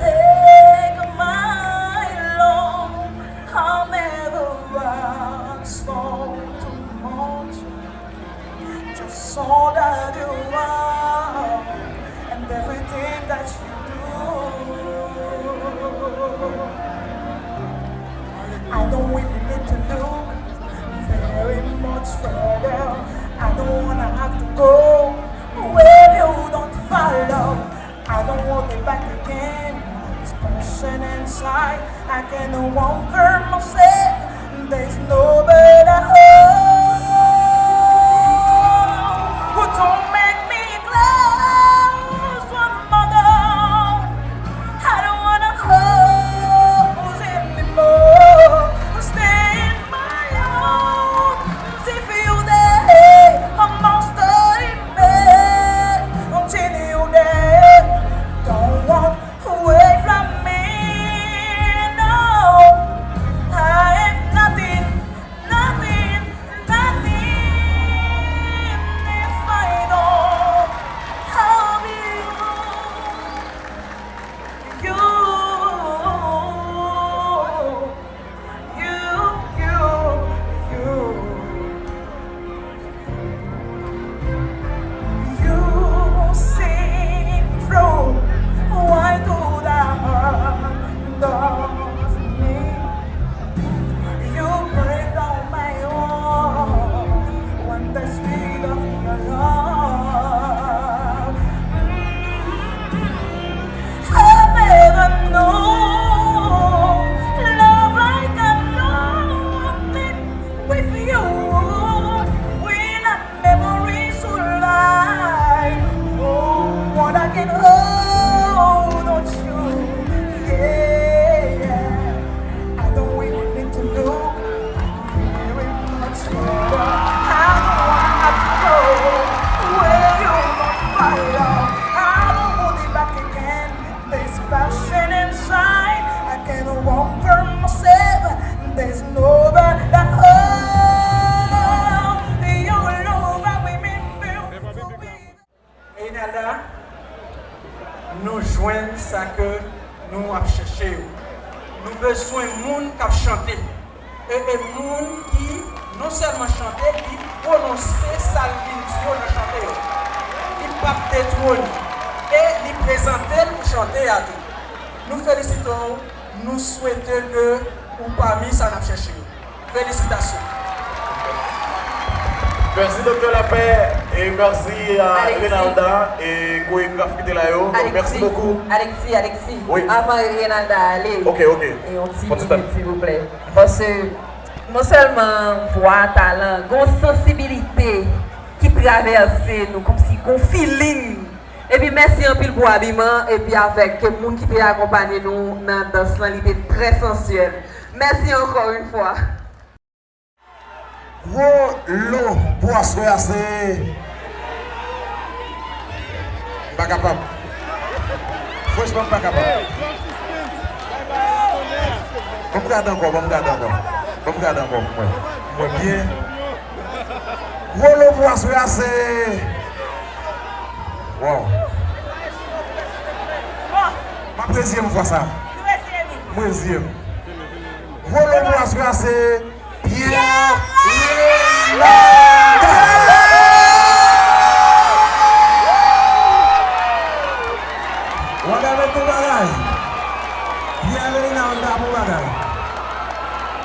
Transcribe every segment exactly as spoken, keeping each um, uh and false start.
Take my love, I'll never ask for too much. Just all that you are and everything that you do. I don't really need to look very much further. I don't wanna have to go where you don't follow. I don't want it back again. This passion inside, I can no longer myself. There's no better home. Don't make me close one more door. I don't wanna close anymore. Stay in my own. If you there, I must stay in bed until you there. Don't walk away from me, no. I have nothing, nothing, nothing if I don't have you. You, you, you, you. You sing through. Why do that does me? You break all my walls when the speed of your love. Mm. I never know love like I know it with you. When our memories will lie, oh, what I can hold on to, yeah. I don't really need to look very much further. I don't wanna have to go where you don't follow. I don't want it back again. This passion inside, I can't walk for myself. There's nobody like, oh, your love, I remember. Reynalda, nou jwenn sa ke nou ap chèche yo. Nou bezwen moun k ap chante. E, e moun ki non sèlman chante, li pwononse sa l vin di yo nan chante yo. Li p ap detwone. E li prezante l pou chante a tou. Nou felisite w, nou swete ke ou pami sa n ap chèche yo. Felisitasyon. Mèsi, Doktè Lapè, e mèsi a Alexis. Reynalda, e koregraf ki te la yo. Donk, mèsi bokou. Alexis, Alexis, wi. Avan Reynalda ale, ok, ok, e yon ti minit, silvouplè. Paske non sèlman vwa, talan, gon sansibilite ki travèse nou, kòmsi gon feeling. Epi mèsi anpil pou abiman, epi avèk moun ki te akonpanye nou nan dans lan, li te trè sansyèl. Mèsi ankò yon fwa. Gwo lo pou aswè a se. M pa kapab. Franchman, m pa kapab. Ban m gade ankò, ban m gade ankò. Ban m gade ankò pou mwen. Mwen byen. Gwo lo pou aswè a se. Wow. M ap reziye m fwa sa. M reziye m. Gwo lo pou aswè a se. Pierre Reynalda! Wada met bon bagay. Pierre Reynalda, bon bagay.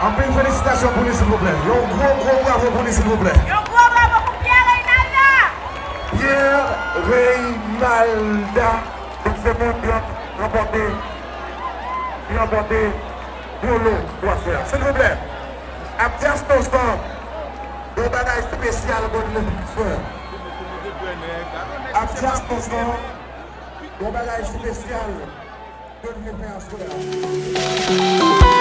Anpil felisitasyon pou li, silvouplè. Yon gwo, gwo bravo pou li, silvouplè. Yon gwo bravo pou Pierre Reynalda! Pierre Reynalda. Donk, se moun ki ranpòte, ki ranpòte gwo lo pou aswè a. Silvouplè, Abdias Constant, yon bagay espesyal pou nou, frè. Abdias Constant, yon bagay espesyal pou nou fè aswè a.